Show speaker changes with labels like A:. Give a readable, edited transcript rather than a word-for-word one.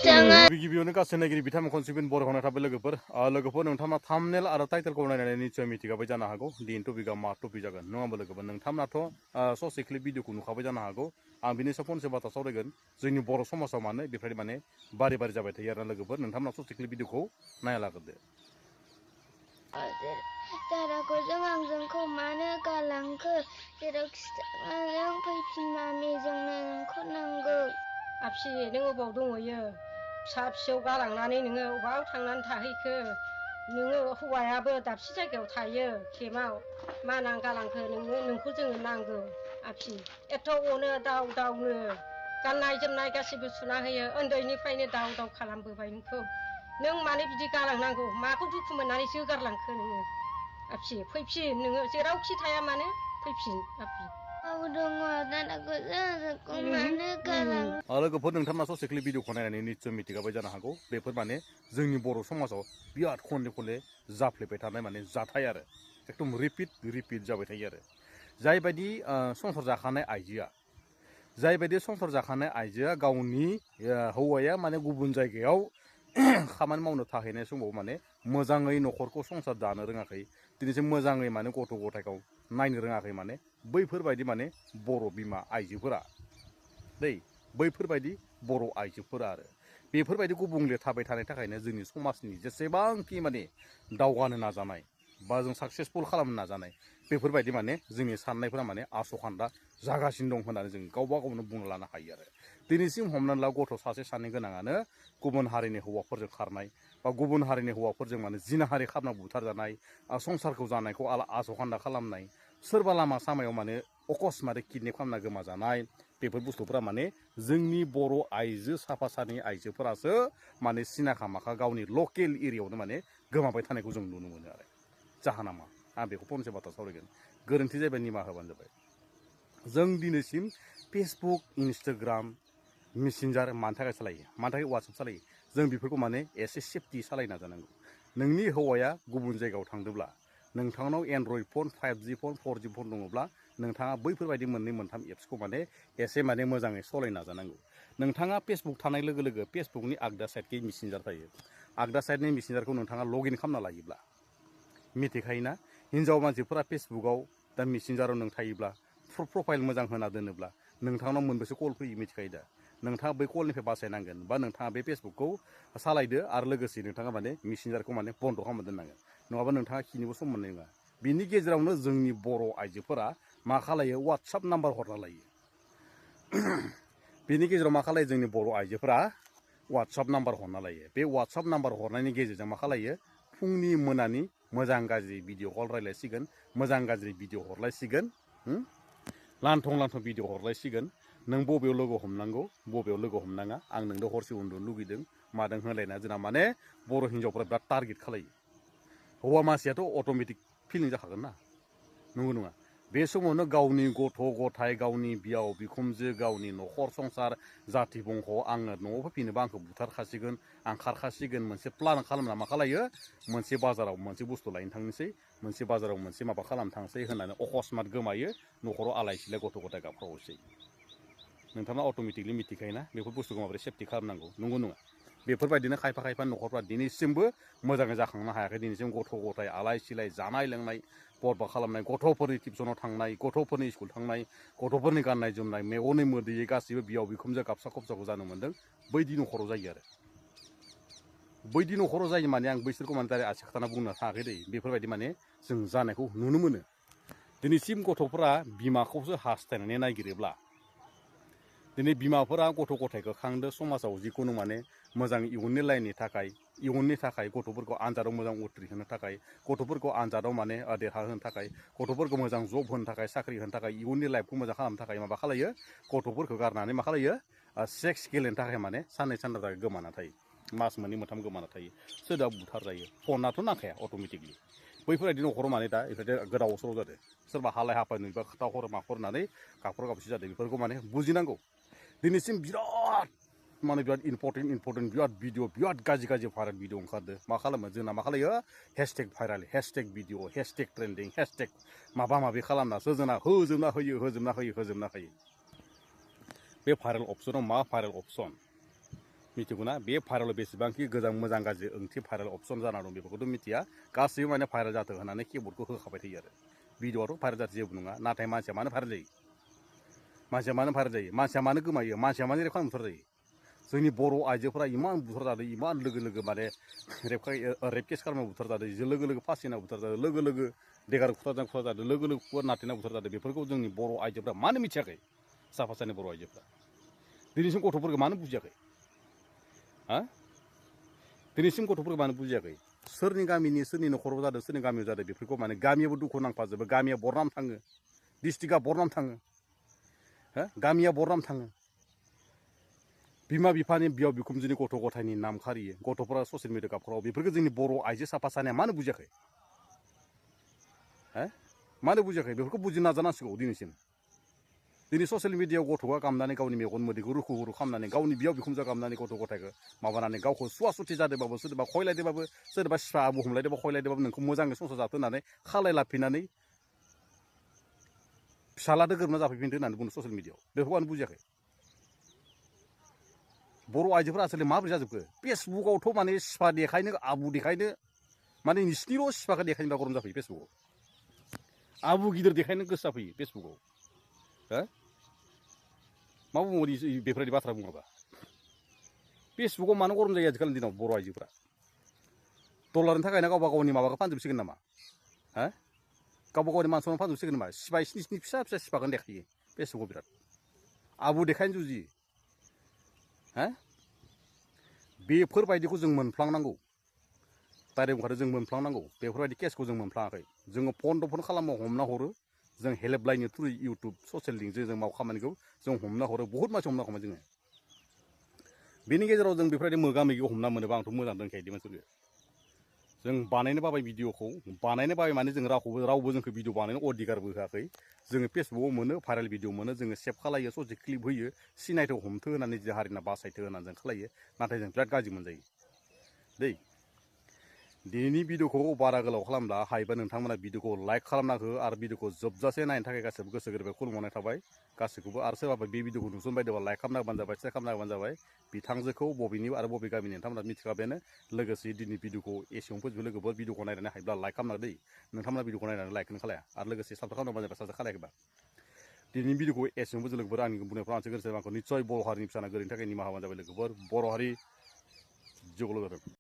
A: गिबियावनो गासै नायगिरि बिथांमोनखौ सिबिन बर' होना थाबाय लोगोफोर नोंथांमोना थाम्बनेल आरो टाइटेलखौ नायनानै निसय मिथिखाबाय जानो हागौ दिनै टपिकआ मा टपिक जागोन नङा होमबा लोगोफोर नोंथांमोनाथ' ससे क्लिप भिडिअखौ नुखाबाय जानो हागौ आं बिनि सायाव फंसे बाथ्रा सावरायगोन जोंनि बर' समाजाव मानो बेफोरबायदि माने बारे बारे जाबाय थायो आरो लोगोफोर नोंथांमोना ससे क्लिप भिडिअखौ नायना लाग्रोदो
B: दाराखौ जों आंजोंखौ मानो गालांखो जेराव खिथाजों फैफिननानै जोंनो नोंखौ नांगौ
C: आफि नों अबाव दङयो फिसा फिसौ गालांनानै नोङो अबाव थांनानै थाहैखो नोङो हौवायाबो दाबसे जायगायाव थायो केमाव मा नां गालांखो नोंखौ जोङो नांगौ आफि एथ' अनो दाव दावनो गाननाय जोमनाय गासिबो सुना होयो उन्दैनिफ्रायनो दाव दाव खालामबोबाय नोंखौ नों मानो बिदि गालांनांगौ माखौ दुखु मोननानै जोगारलांखो नोङो आफि फैफिन नोङो जेरावखि थाया मानो फैफिन आफि
A: लोगोफोर नोंथांमोना ससे क्लिप भिडिअखौ नायनानै निसय मिथिखाबाय जानो हागौ बेफोर माने जोंनि बर' समाजाव बिराद खनले खनले जाफ्लेबाय थानाय माने जाथाय आरो एकदम रिपिट जाबाय थायो आरो जायबायदि संसार जाखानाय आइजोआ गावनि हौवाया माने गुबुन जायगायाव खामानि मावनो थाहैनाय समाव माने मोजाङै न'खरखौ संसार दानो रोङाखै दिनैसिम मोजाङै माने गथ' गथायखौ नायनो रोङाखै माने बैफोरबायदि माने बर' बिमा आइजोफोरा बैफोरबायदि बर' आइजोफोरा आरो बेफोरबायदि गुबुंले थाबाय थानायनि थाखायनो जोंनि समाजनि जेसेबांखि माने दावगानो नाजानाय बा जों साक्सेसफुल खालामनो नाजानाय बेफोरबायदि माने जोंनि साननायफोरा माने आसखान्दा जागासिनो दं होननानै जों गावबा गावनो बुंना लानो हायो आरो दिनैसिम हमनानै ला गथ' सासे सानै गोनाङानो गुबुन हारिनि हौवाफोरजों खारनाय बा गुबुन हारिनि हौवाफोरजों माने जिनाहारि खालामना बुथारजानाय संसारखौ जानायखौ आसखान्दा खालामनाय सोरबा लामा सामायाव माने अकस्माते किडनेप खालामना गोमाजानाय बेफोर बुस्थुफोरा माने जोंनि बर' आइजो साफा सानै आइजोफोरासो माने सिनाखा माखा गावनि लकेल एरियायावनो माने गोमाबाय थानायखौ जों नुनो मोनो आरो जाहोना मा आं बेखौ फंसे बाथ्रा सावरायगोन गोरोन्थि जाबाय निमाहा होबानो जाबाय जों दिनैसिम फेसबुक इन्सटाग्राम मेसेन्जार मानि थाखाय सालायो मानि थाखाय वाट्सएप सालायो जों बेफोरखौ माने एसे सेफटि सालायनो नाजानांगौ नोंनि हौवाया गुबुन जायगायाव थांदोंब्ला नोंथांनाव Android phone 5G phone 4G phone दङब्ला नोंथाङा बैफोरबायदि मोननै मोनथाम एप्सखौ माने एसे माने मोजाङै सालायनो नाजानांगौ नोंथाङा फेसबुक थानाय लोगो लोगो फेसबुकनि आगदा साइडखै मेसेन्जार थायो आगदा साइडनि मेसेन्जारखौ नोंथाङा लगइन खालामना लायोब्ला मिथिखायोना हिन्जाव मानसिफोरा फेसबुकाव दा मेसेन्जाराव नों थायोब्ला प्रफाइल मोजां होना दोनोब्ला नोंथांनाव मोनबेसे कल फैयो मिथिखायो दा नोंथाङा बै कलनिफ्राय बासायनांगोन बा नोंथाङा बे फेसबुकखौ सालायदो आरो लोगोसे नोंथाङा माने मेसेन्जारखौ माने बन्द' खालामना दोननांगोन नङाबा नोंथाङा खिनिबो सम मोननाय नङा बिनि गेजेरावनो जोंनि बर' आइजोफोरा मा खालायो वाट्सएप नाम्बार हरना लायो बेनि गेजेराव मा खालायो जोंनि बर' आइजोफोरा वाट्सएप नाम्बार हरना लायो बे वाट्सएप नाम्बार हरनायनि गेजेरजों मा खालायो फुंनि मोनानि मोजां गाज्रि भिडिअ कल रायलायसिगोन मोजां गाज्रि भिडिअ हरलायसिगोन लान्थं भिडिअ हरलायसिगोन नों बबेयाव लोगो हमनांगौ बबेयाव लोगो हमनाङा आं नोंनो हरसे उन्दुनो लुगैदों मादों होनलायना जोंना माने बर' हिन्जावफोरा बिराद टारगेट खालायो हौवा मानसियाथ' अट'मेटिक फिलिं जाखागोन ना नंगौ नङा बे समावनो गावनि गथ' गथाय गावनि बिहाव बिखुनजो गावनि न'खर संसार जाथि बंख' आङो न'आव फैफिनोबा आंखौ बुथारखासिगोन आं खारखासिगोन मोनसे प्लान खालामना मा खालायो मोनसे बाजाराव मोनसे बुस्थु लायनो थांनोसै मोनसे बाजाराव मोनसे माबा खालामनो थांसै होननानै अकस्मात गोमायो न'खराव आलाय सिलाय गथ' गथाय गाबख्रावसै नोंथाङा अट'मेटिकलि मिथिखायोना बेफोर बुस्थुखौ माबोरै सेफटि खालामनांगौ नंगौ नङा बेफोरबायदिनो खायफा न'खरफ्रा दिनैसिमबो मोजाङै जाखांनो हायाखै दिनैसिम गथ' गथाय आलाय सिलाय जानाय लोंनाय बरबाद खालामनाय गथ'फोरनि टिउसनाव थांनाय गथ'फोरनि स्कुल थांनाय गथ'फोरनि गाननाय जोमनाय मेगननि मोदैयै गासैबो बिहाव बिखुनजो गाबसा खबसाखौ जानो मोन्दों बैदि न'खराव जायो आरो बैदि न'खराव जायो माने आं बैसोरखौ माने दाइरेक्ट आसि खाथाना बुंनो थाङाखै दै बेफोरबायदि माने जों जानायखौ नुनो मोनो दिनैसिम गथ'फोरा बिमाखौसो हास्थायनानै नागिरोब्ला दिनै बिमाफोरा गथ' गथायखौ खांदो समाजाव जिखुनु माने मोजां इयुननि लाइननि थाखाय इयुननि थाखाय गथ'फोरखौ आनजादाव मोजां उथ्रिहोनो थाखाय गथ'फोरखौ आनजादाव माने देरहाहोनो थाखाय गथ'फोरखौ मोजां जब होनो थाखाय साख्रि होनो थाखाय इयुननि लाइफखौ मोजां खालामनो थाखाय माबा खालायो गथ'फोरखौ गारनानै मा खालायो सेक्स गेलेनो थाखाय माने साननै सानथाम थाखाय गोमाना थायो मास मोननै मोनथाम गोमाना थायो सोरबा बुथारजायो फनाथ' नांखाया अट'मेटिकलि बैफोरबायदि न'खराव माने दा बेफोरबायदि गोदाव सोराव जादों सोरबा हालाय हाफाय नुयोबा खोथा हर मा हरनानै गाबख्राव गाबसि जादों बेफोरखौ माने बुजिनांगौ दिनैसिम बिराद माने बिराद इम्पर्टेन्ट बिराद भिडिअ बिराद गाज्रि भाइरेल भिडिअ ओंखारदों मा खालामो जोंना मा खालायो hashtag viral hashtag video hashtag trending hashtag माबा माबि खालामनासो जोंना होजोबना होयो बे भाइरेल अपसनाव मा भाइरेल अपसन मिथिगौना बे भाइरेल बेसेबांखि गोजां मोजां गाज्रि ओंथि भाइरेल अपसन जाना दं बेफोरखौथ' मिथिया गासैबो माने भाइरेल जाथों होननानै किबर्डखौ होखाबाय थायो आरो भिडिअ'आथ' भाइरेल जाथों जेबो नङा नाथाय मानसिया मानो भाइरेल जायो मानसिया मानो भाइरेल जायो मानसिया मानो गोमायो मानसिया मानो रेप खालामनो बुथार जायो जोंनि बर' आइजोफोरा इमान बुथार जादों इमान लोगो लोगो माने रेप केस खालामना बुथार जादों लोगो लोगो फासिना बुथार जादों लोगो लोगो देगार खुथारना खुथार जादों लोगो लोगो खुगार नाथेना बुथार जादों बेफोरखौ जोंनि बर' आइजोफ्रा मानो मिथियाखै साफा सानै बर' आइजोफ्रा दिनैसिम गथ'फोरखौ मानो बुजियाखै हा दिनैसिम गथ'फोरखौ मानो बुजियाखै सोरनि गामिनि सोरनि न'खराव जादों सोरनि गामियाव जादों बेफोरखौ माने गामियावबो दुखु नांफाजोबो गामिया बरनाम थाङो डिस्ट्रिक्टआ बरनाम थाङो हा गामिया बरनाम थाङो बिमा बिफानि बिहाव बिखुनजोनि गथ' गथायनि नाम खारियो गथ'फोरा ससियेल मिडिया गाबफोराव बेफोरखौ जोंनि बर' आइजो साफा सानैया मानो बुजियाखै हा मानो बुजियाखै बेफोरखौ बुजि नाजानांसिगौ दिनैसिम दिनै ससियेल मिडियायाव गथ'आ गामनानै गावनि मेगन मोदैखौ रुखु रुखु खालामनानै गावनि बिहाव बिखुनजो गामनानै गथ' गथायखौ माबानानै गावखौ सुवा सुथि जादोंबाबो सोरबा खयलायदोंबाबो सोरबा सिफा आबु हमलायदोंबा खयलायदोंबाबो नोंखौ मोजाङै संसार जाथों होननानै खालायलाफिननानै फिसालादो गोरोबना जाफैफिनदो होननानै बुंदों ससियेल मिडियायाव बेफोरखौ आं बुजियाखै बर' आइजोफोरा आसलथे माबोरै जाजोबखो फेसबुकआवथ' माने सिफा देखायनो आबु देखायनो माने नोंसिनिल' सिफाखौ देखायनोबा गरम जाफैयो फेसबुकआव आबु गिदिर देखायनो गोसो जाफैयो फेसबुकआव हो मा बुङो बेफोरबायदि बाथ्रा बुङाबा फेसबुकआव मानो गरम जायो आजिखालिनि दिनाव बर' आइजोफ्रा डलारनि थाखायनो गावबा गावनि माबाखौ फानजोबसिगोन नामा हा गावबा गावनि मान सनमान फानजोबसिगोन नामा सिफा सिनि फिसा फिसा सिफाखौनो देखायो फेसबुकआव बिराद आबु देखायनो जुजियो हा बेफोरबायदिखौ जों मोनफ्लांनांगौ डाइरेक्ट बुंखादों जों मोनफ्लांनांगौ बेफोरबायदि केसखौ जों मोनफ्लाङाखै जोङो फन खालामो हमना हरो जों हेल्पलाइननि थ्रु इउटुब ससियेल लिंकजों जों माव खामानिखौ जों हमना हरो बहुत मानसि हमना हरो जोङो बेनि गेजेराव जों बेफोरबायदि मोगा मोगि हमना मोनोबा आंथ' मोजां दोनखायो मानसिफोरखौ जों बानायनो बाबाय भिडिअखौ बानायनो बाबाय माने जों रावबो जोंखौ भिडिअ बानायनो अधिकारबो होआखै जोङो फेसबुकआव मोनो भाइरेल भिडिअ मोनो जोङो सेभ खालायो ससे क्लिप होयो सिनायथो हमथो होननानै जों हारिना बासायथो होननानै जों खालायो नाथाय जों बिराद गाज्रि मोनजायो दै दिनैनि भिडिअखौ बारा गोलाव खालामला हायोबा नोंथांमोना भिडिअखौ लाइक खालामना हो आरो भिडिअखौ जोबजासे नायनो थाखाय गासैबो गोसो गोरबोयै खुलुमनाय थाबाय गासैखौबो आरो सोरबाफोर बे भिडिअखौ नुसनबायदोंबा लाइक खालामना होबानो जाबाय शेयार खालामना होबानो जाबाय बिथांजोखौ बबेनि आरो बबे गामिनि नोंथांमोना मिथिखाबायानो लोगोसे दिनै भिडिअखौ एसेयावनो फोजोबो लोगोफोर भिडिअखौ नायनानै हायोब्ला लाइक खालामना दै नोंथांमोना भिडिअखौ नायनानै लाइकखौनो खालाया आरो लोगोसे साबस्क्राइब खालामना होबानो जाबाय साबस्क्राइब खालायाखैबा दिनैनि भिडिअखौ एसेयावनो फोजोब लोगोफोर आंनि बुंनायफ्राव आंसो गोरोन्थि आंखौ निस्सय बर' हारिनि फिसाना गोरोन्थि थाखाय निमाहा होबानो जाबाय लोगोफोर बर' हारि जौगालांगोन